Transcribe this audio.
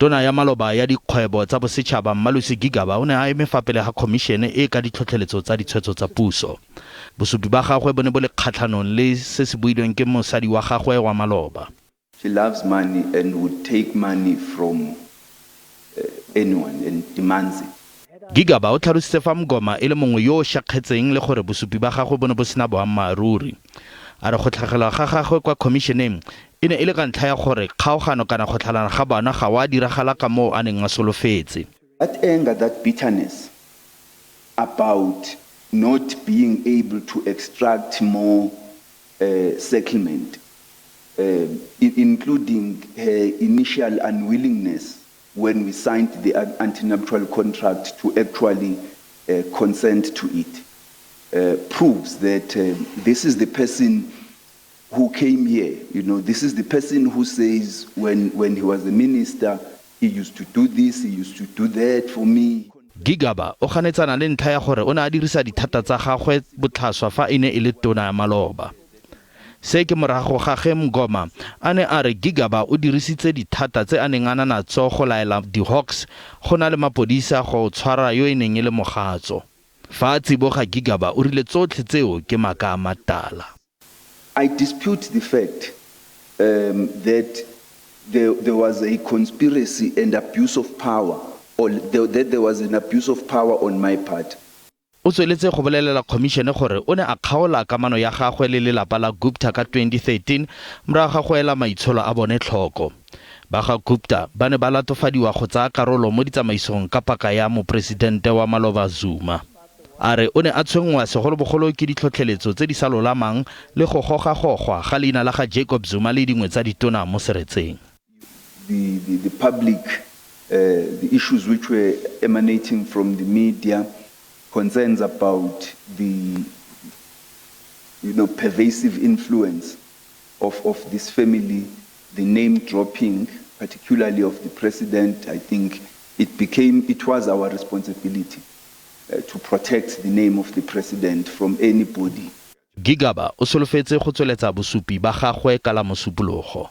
Tona ya maloba ya dikgwebo tsa bosetšhaba Malusi Gigaba o ne a eme fa pele ga khomišene e ka ditlhotlheletso tsa ditshwetso tsa puso. Bosupi ba gagwe bo ne bo le kgatlhanong le se se builweng ke mosadi wa gagwe wa maloba. She loves money and would take money from anyone and demands it. Gigaba o tlhalositse fa Mngoma e le mongwe yo o shakgetseng le gore bosupi ba gagwe bo ne bo sena boammaaruri. A re go tlhagelwa ga gagwe kwa khomišeneng e ne e le ka ntlha ya gore kgaogano kana go tlhalana ga bona ga wa diragala ka moo a neng a solofetse. That anger, that bitterness about not being able to extract more settlement, including her initial unwillingness when we signed the antenuptial contract to actually consent to it, proves that this is the person who came here. This is the person who says when he was a minister, he used to do this, he used to do that for me. Gigaba o ganetsana le ntlha ya gore o ne a dirisa dithata tsa gagwe botlhaswa fa e ne e le tona ya maloba. Se ke morago ga ge Mngoma a ne a re Gigaba o dirisitse dithata tse a neng a na natso go laela di-Hawks go na le mapodisa go tshwara yo e neng e le mogatso. Fa a tsiboga Gigaba o rile tsotlhe tseo ke maaka a matala. I dispute the fact that there was a conspiracy and abuse of power, or that there was an abuse of power on my part. O tsweletse go bolelela khomišene gore o ne a kgaola kamano ya gagwe le lelapa la Gupta ka 2013 morago ga go ela maitsholo a bone tlhoko. Ba ga Gupta ba ne ba latofadiwa go tsaya karolo mo ditsamaisong ka paka ya moporesidente wa maloba Zuma. A re o ne a tshwenngwa segolobogolo ke ditlhotlheletso tse di sa lolamang le go gogagogwa ga leina la ga Jacob Zuma le dingwe tsa ditona mo seretseng. The public, the issues which were emanating from the media, concerns about the pervasive influence of this family, the name dropping, particularly of the president. I think it was our responsibility to protect the name of the president from anybody. Gigaba o solofetse go tsweletsa bosupi ba gagwe ka la Mosupologo.